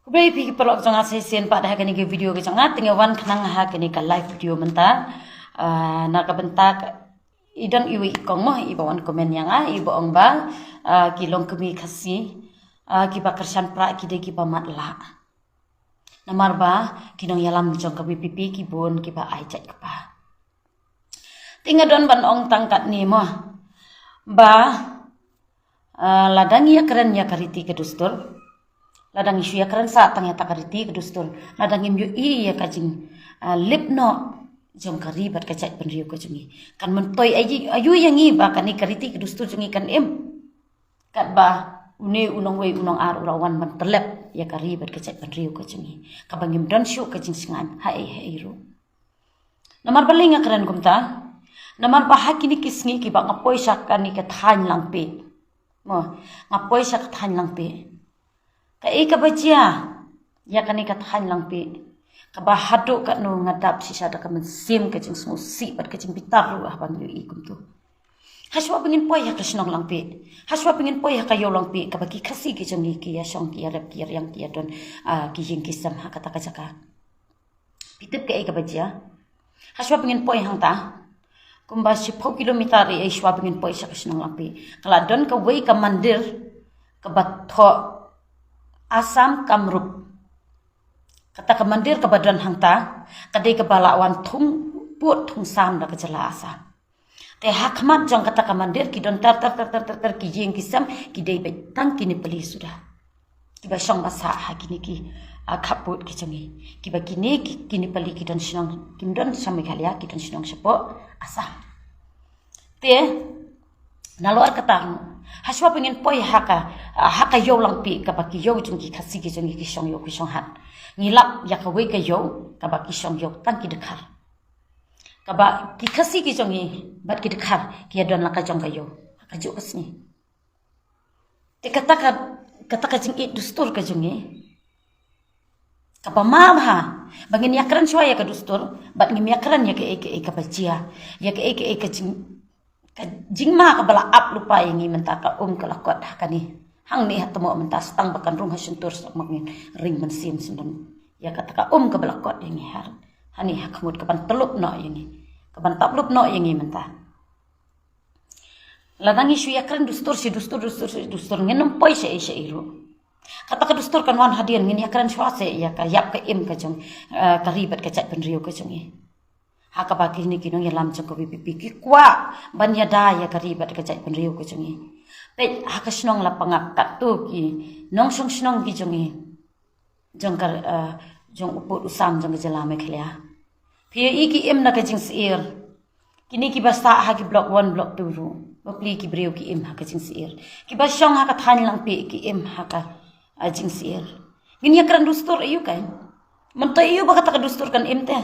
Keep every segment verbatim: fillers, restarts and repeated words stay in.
Khublei phi ki paralok jong nga, sa shisien pat ha kane ka video ka jong nga. Te nga wan khnang ha kane ka live video mynta. Ah, na ka bynta ka, i don iwei i kong mo iba wan comment ïa nga, iba ong ba, ah, ki longkmie Khasi, ah, kiba kyrshan prah ki dei kiba matlah. Namar ba ki nongïalam jong ka VPP ki bun kiba ai jait kpa. Te nga don ban ong tang katne mo, ba, ah, lada ngi ïakren ïa ka riti ka dustur, lada ngi shu ïakren sah tang ïa kata ka riti ka dustur, lada ngim ïohi ïa ka jing, ah, lip noh jong ka ri bad ka jaitbynriew ka jong ngi, kan myntoi aïu, aïu ïa ngi ba kane ka riti ka dustur jong ngi kan im? Katba une u nongwei u nongar u la wan ban tyllep ïa ka ri bad ka jaitbynriew ka jong ngi, kaba ngim don shuh ka jingsngewbha ha ei ha ei ruh. Namar balei nga kren kumta? Namar ba ha kine ki sngi kiba nga poi sha kane ka thaiñ Langpih. Mo, nga poi sha ka thaiñ Langpih. Kaei kaba jia ïa kane ka thaiñ Langpih, kaba haduh katno nga dap shisha da ka mynsiem ka jingsngewsih bad ka jingbitar ruh haba nga ïohi kumto. Hashwa ba ngin poi ha ka shnong Langpih, hashwa ba ngin poi ha ka ïew Langpih, kaba ki Khasi ki jong ngi ki ïa shong, ki ïa rep, ki ïa riang, ki ïa don, ah, ki ïing ki sem ha kata ka jaka. Phi tip kaei kaba jia? Hashwa ba ngin poi hangta, kumba shiphew kilometer ei ei shwa ba ngin poi sha ka shnong Langpih, ka la don kawei ka mandir kaba thoh Assam Kamrup. Kata ka mandir kaba don hangta ka dei kaba la wan thung pud thung sam da ka jylla Assam. Te ha khmat jong kata ka mandir ki don ter ter ter ter ter ter ki ïing ki sem, ki dei beit tang ki Nepali suda. Kiba shong ba sah ha kine ki, ah, khappud ki jong ngi. Kiba kine ki, ki Nepali ki don shnong, kim don sha Meghalaya, ki don shnong shapoh Assam. Te nalor kata, hashwa ba ngin poi ha ka, ah, ha ka ïew Langpih, kaba ki ïew jong ki Khasi ki jong ngi ki shong ïew ki shong hat, ngi lap ïa kawei ka ïew kaba ki shong ïew tang ki dkhar. Kaba ki Khasi ki jong ngi bad ki dkhar ki ïa don la ka jong ka ïew ha kajuh ka sngi. Te kata ka, kata ka jingïeit dustur ka jong ngi, kaba ma bha ba ngin ïakren shuwa ïa ka dustur bad ngim ïakren ïa kaei kaei kaba jia, ïa kaei kaei ka jing, ka jingma kaba la ap lypa ïa ngi mynta. Ka um ka la kot ha kane hangne ha tmoh mynta, sa tang ba kan rung ha shyntur sa ma ngin ring mynsiem sngewdon ïa kata ka um kaba la kot ïa ngi ha, hangne ha khmut, kaban tlup noh ïa ngi, kaban tap lup noh ïa ngi mynta. Lada ngi shu ïakren dustur shi dustur, dustur shi dustur, ngin ym poi sha ei sha ei ruh. Kata ka dustur kan wan hadien, ngin ïakren shuwa seh ïa ka ïap ka im ka jong, eh, ka ri bad ka jaitbynriew ka jong ngi. Ha kaba kine ki nongïalam jong ka VPP ki kwah ban ïada ïa ka ri bad ka jaitbynriew ka jong ngi. Peit ha ka shnong Lapangap, katto ki nongshong shnong ki jong ngi, jong ka, eh, jong u pud u sam jong ka jylla Meghalaya. Phi ïohi ki im na ka jingsyier. Kine kiba sah ha ki block one, block two ruh, bapli ki briew ki im ha ka jingsyier. Kiba shong ha ka thaiñ Langpih ki im ha ka, ah, jingsyier. Ngin ïakren dustur aïu kein? Mynta aïu ba kata ka dustur kan im te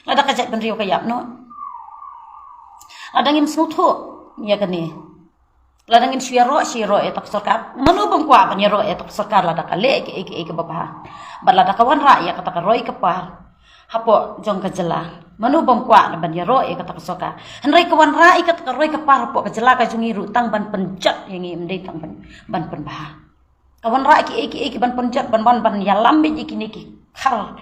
lada ka jaitbynriew ka ïap noh? Lada ngim sngewthuh ïa kane, lada ngin shu ïaroh shi ïaroh ïa kata ka sorkar, mano bym kwah ban ïaroh ïa kata ka sorkar lada ka leh kiei kiei kiba bha. Bad lada ka wanrah ïa kata ka roi ka par hapoh jong ka jylla, mano bym kwah ban ïaroh ïa kata ka sorkar. Hynrei ka wanrah ïa kata ka roi ka par hapoh ka jylla ka jong ngi ruh tang ban pynjot ïa ngi, ym dei tang ban, ban pynbha. Ka wanrah kiei kiei kiban pynjot, ban wan ban ïalam beit ïa kine ki khar,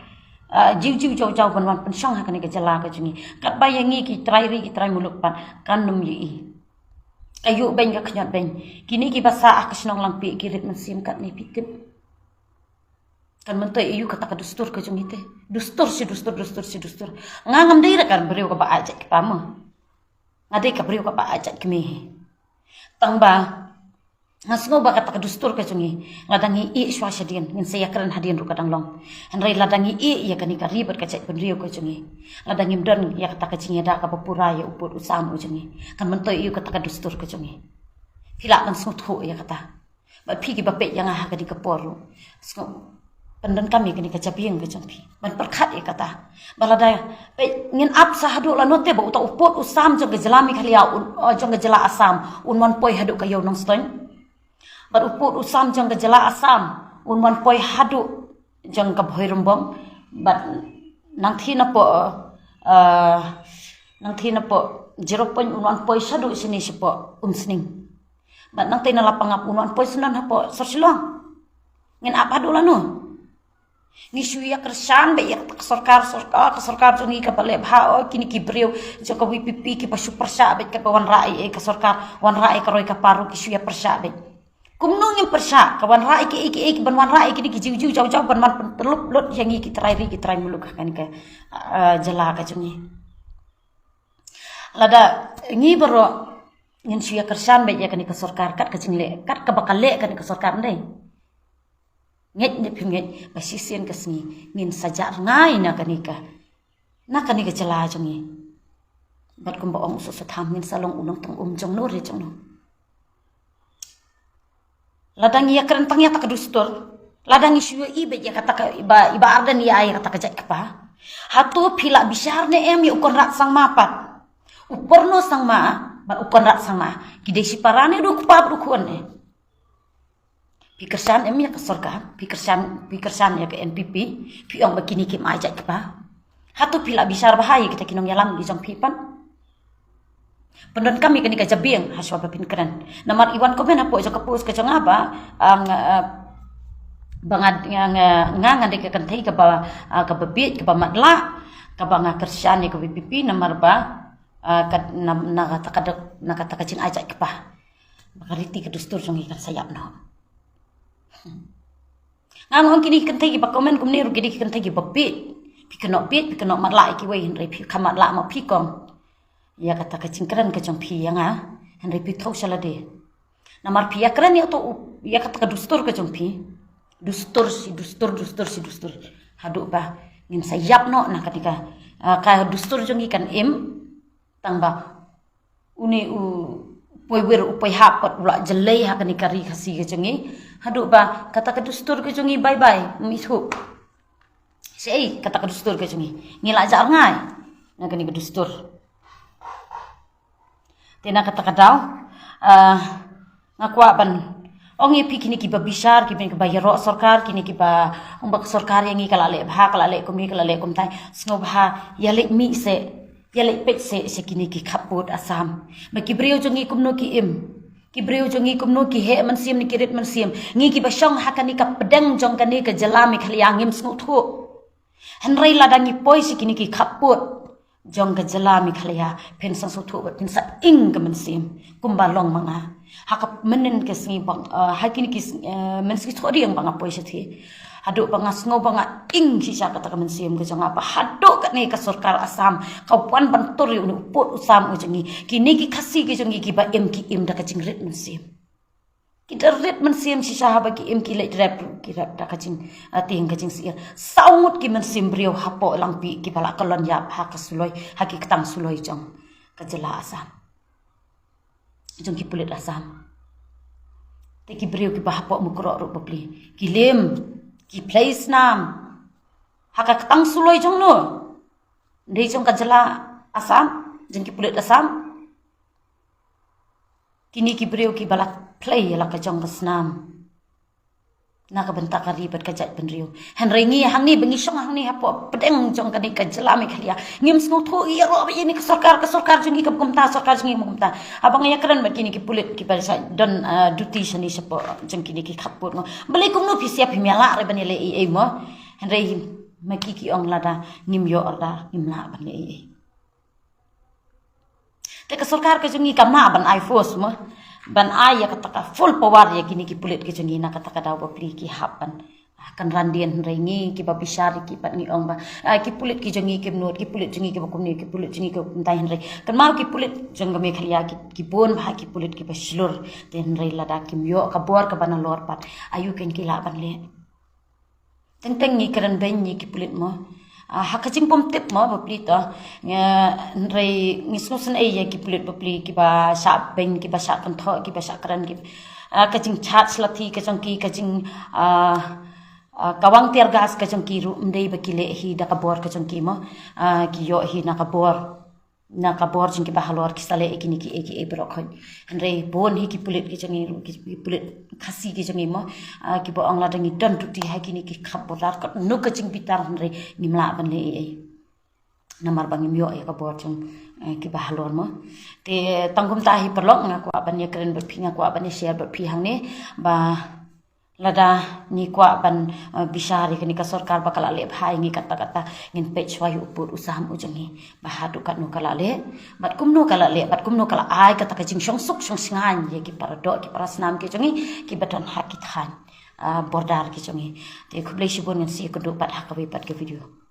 ah, jiw jiw jaw jaw ban wan pynshong ha kane ka jylla ka jong ngi. Katba ïa ngi ki trai ri ki trai muluk pat kan ym ïohi. Ka ïuh beiñ ka khñiot beiñ. Kine kiba sah ha ka shnong Langpih ki rit mynsiem katne, phi tip. Kan myntoi aïu kata ka dustur ka jong ngi te? Dustur shi dustur, dustur shi dustur. Nga ngam dei re ka briew kaba ai jait kpa mo. Nga dei ka briew kaba ai jait kmie hi. Tang ba nga sngew ba kata ka dustur ka jong ngi, lada ngi ïeh shuwa shadien, ngin sa ïakren hadien ruh ka dang long. Hynrei lada ngi ïeh ïa kane ka ri bad ka jaitbynriew ka jong ngi, lada ngim don ïa kata ka jingïada kaba pura ïa u pud u sam u jong ngi, kan myntoi aïu kata ka dustur ka jong ngi? Phi lah ban sngewthuh ïa kata. Bad phi kiba peit ïa nga ha kane ka por ruh, sngew pyndonkam ïa kane ka jabieng ka jong phi ban pyrkhat ïa kata. Ba lada, peit, ngin ap sah haduh lano te ba uta u pud u sam jong ka jylla Meghalaya, un, uh, jong ka jylla Assam, un wan poi haduh ka ïew Nongstoiñ? Bad u pud u sam jong ka jylla Assam un wan poi haduh jong ka Bhoirymbong? Bad nangthie napoh, uh, nangthie napoh Zero Point un wan poi shaduh shane shapoh Umsning? Bad nangtei na Lapangap un wan poi syndon hapoh sor Shillong? Ngin ap haduh lano? Ngi shu ïa kyrshan beit ïa ka sorkar, sorkar, ka sorkar jong ngi kaba leh bha, oh, kine ki briew jong ka VPP kiba shu pyrshah beit, kaba wanrah ïa ka sorkar, wanrah ïa ka roi ka par ruh ki shu ïa pyrshah beit. Kumno ngim pyrshah, ka wanrah ïa ki, ïa ki, ïa ki, ban wanrah ïa kine ki jiw jiw jaw jaw ban man pyntylup lut ïa ngi ki trai ri ki trai muluk ha kane ka, eh, jylla ka jong ngi. Lada ngi baroh ngin shu ïa kyrshan beit ïa kane ka sorkar kat ka jingleh, kat kaba ka leh kane ka sorkar ndei. Ngeit ne phim ngeit, ba shisien ka sngi ngin sa jah rngai na kane ka, na kane ka jylla jong ngi. Bad kumba ong u Soso Tham, ngin sa long u nongtong um jong no re jong no. Lada ngi ïa kren tang ïa kata ka dustur, lada ngi shu ïohi beit ïa kata ka, iba, iba Ardent ïa ai ïa kata ka jait kpa, hato phi la bishar ne em ïa u Conrad Sangma pat? U Purno Sangma bad u Conrad Sangma, ki dei shipara ne, u kpa bad u khun ne? Phi kyrshan em ïa ka sorkar, phi kyrshan, phi kyrshan ïa ka NPP, phi ong ba kine kim ai jait kpa. Hato phi la bishar bha ïa kita ki nongïalam ki jong phi pat? Pyndonkam ïa kane ka jabieng ha shuwa ba phin kren. Namar i wan comment hapoh jong ka post ka jong nga ba, ah, nga, ah, ba nga, nga, nga, nga, nga dei ka kynthei kaba, ah, kaba bieit, kaba matlah, kaba nga kyrshan ïa ka VPP namar ba, ah, ka, na, na kata ka dok, na kata ka jingai jait kpa. Ba ka riti ka dustur jong ngi kan sa ïap noh. Nga ong kine ki kynthei kiba comment kumne ruh ki dei ki kynthei kiba bieit. Phi kynnoh bieit, phi kynnoh matlah ïa kiwei, hynrei phi khlem matlah mo phi kong. Ïa kata ka jingkren ka jong phi ïa nga, hynrei phi thew sha lade. Namar phi ïa kren ïa to u, ïa kata ka dustur ka jong phi. Dustur shi dustur, dustur shi dustur. Haduh ba ngin sa ïap noh na kata ka, ah, ka dustur jong ngi kan im. Tang ba une u poi wir u poi hap pat u la jlei ha kane ka ri Khasi ka jong ngi. Haduh ba kata ka dustur ka jong ngi bye bye, ym ithuh. Shaei kata ka dustur ka jong ngi? Ngi la jah rngai na kane ka dustur. Te na kata ka daw, ah, nga kwah ban ong ïa phi kine kiba bishar, kine kiba ïaroh sorkar, kine kiba ong ba ka sorkar ïa ngi ka la leh bha, ka la leh kumne, ka la leh kumtai. Sngewbha ïa leit mih seh, ïa leit peit seh sha kine ki khappud Assam. Ba ki briew jong ngi kumno ki im. Ki briew jong ngi kumno ki heh mynsiem ne ki rit mynsiem. Ngi kiba shong ha kane ka pdeng jong kane ka jylla Meghalaya ngim sngewthuh. Hynrei lada ngi poi sha kine ki khappud jong ka jylla Meghalaya, phin sa sngewthuh bad phin sa ing ka mynsiem kumba long ma nga. Ha ka mynnin ka sngi ba, eh, ha kine ki sng-, eh, mynsngi thohdieng ba nga poi shathie. Haduh ba nga sngew ba nga ing shisha kata ka mynsiem ka jong nga ba haduh kane ka sorkar Assam ka wan ban tur ïa une u pud u sam u jong ngi. Kine ki Khasi ki jong ngi kiba im ki im da ka jingrit mynsiem. Ki da rit mynsiem shisha haba ki im ki leit rep ruh ki rep da ka jing, ah, tieng ka jingsyier. Saw ngut ki mynsiem briew hapoh Langpih kiba la kyllon ïap ha ka suloi, ha ki ktang suloi jong ka jylla Assam. Jong ki pulit Assam. Te ki briew kiba hapoh Mukroh ruh bapli ki lem, ki plie snam ha ka ktang suloi jong no? Dei jong ka jylla Assam, jong ki pulit Assam. Kine ki briew kiba la plie ïa la ka jong ka snam na ka bynta ka ri bad ka jaitbynriew. Hynrei ngi hangne ba ngi shong hangne hapoh pdeng jong kane ka jylla Meghalaya, ngim sngewthuh ïaroh beit ïa kane ka sorkar, ka sorkar jong ngi kam kumta, sorkar jong ngi kam kumta. Haba nga ïakren bad kine ki pulit kiba sa don, ah, duty shane shapoh jong kine ki khappud, nga ong, balei kumno phi sngewbha phi ïa lah re ban ïaleh ei ei mo? Hynrei ma ki ki ong lada ngim ïoh order ngim lah ban leh ei ei. Te ka sorkar ka jong ngi kam lah ban ai force mo, ban ai ïa kata ka full power ïa kine ki pulit ka jong ngi. Na kata ka daw bapli ki hap ban, ah, kynran dien. Hynrei ngi kiba bishar ïa ki pat ngi ong ba, ah, ki pulit ki jong ngi kim nud, ki pulit jong ngi kiba kumne, ki pulit jong ngi kiba kumtai. Hynrei kynmaw ki pulit jong ka Meghalaya ki, ki bun bha ki pulit kiba shlur. Te hynrei lada kim ïoh ka bor kaba nalor pat, aïu kein ki lah ban leh? Teng teng ngi kren beiñ ïa ki pulit mo. Ah, ha ka jingbymtip mo bapli to. Nga, hynrei ngi sngewsynei ïa ki pulit bapli kiba shah beiñ, kiba shah kynthoh, kiba shah kren, kiba, ah, ka jingcharge lathi ka jong ki, ka jing, ah, ah, ka wang tear gas ka jong ki ruh ym dei ba ki leh hi da ka bor ka jong ki mo. Ah, ki ïoh hi na ka bor, na ka bor jong kiba halor, ki sa leh ïa kine kiei kiei baroh khoit. Hynrei bun hi ki pulit ki jong ngi, ki, ki pulit Khasi ki jong ngi mo, ah, kiba ong lada ngi don duty ha kine ki khap border, katno ka jingbitar, hynrei ngim lah ban leh ei ei. Namar ba ngim ïoh ïa ka bor jong, eh, kiba halor mo. Te tang kumta hi paralok, nga kwah ban ïakren bad phi, nga kwah ban ïa share bad phi hangne ba Lada ngi kwah ban bishar ïa kane ka sorkar ba ka la leh bha ïa ngi katta katta, ngin peit shuwa ïa u pud u sam u jong ngi ba haduh katno ka la leh bad kumno ka la leh bad kumno ka la ai kata ka jingshongsuk shongshngaiñ ïa ki para doh ki para snam ki jong ngi kiba don ha ki thaiñ border ki jong ngi. Te khublei shibun, ngin sa ïakynduh pat ha kawei pat ka video.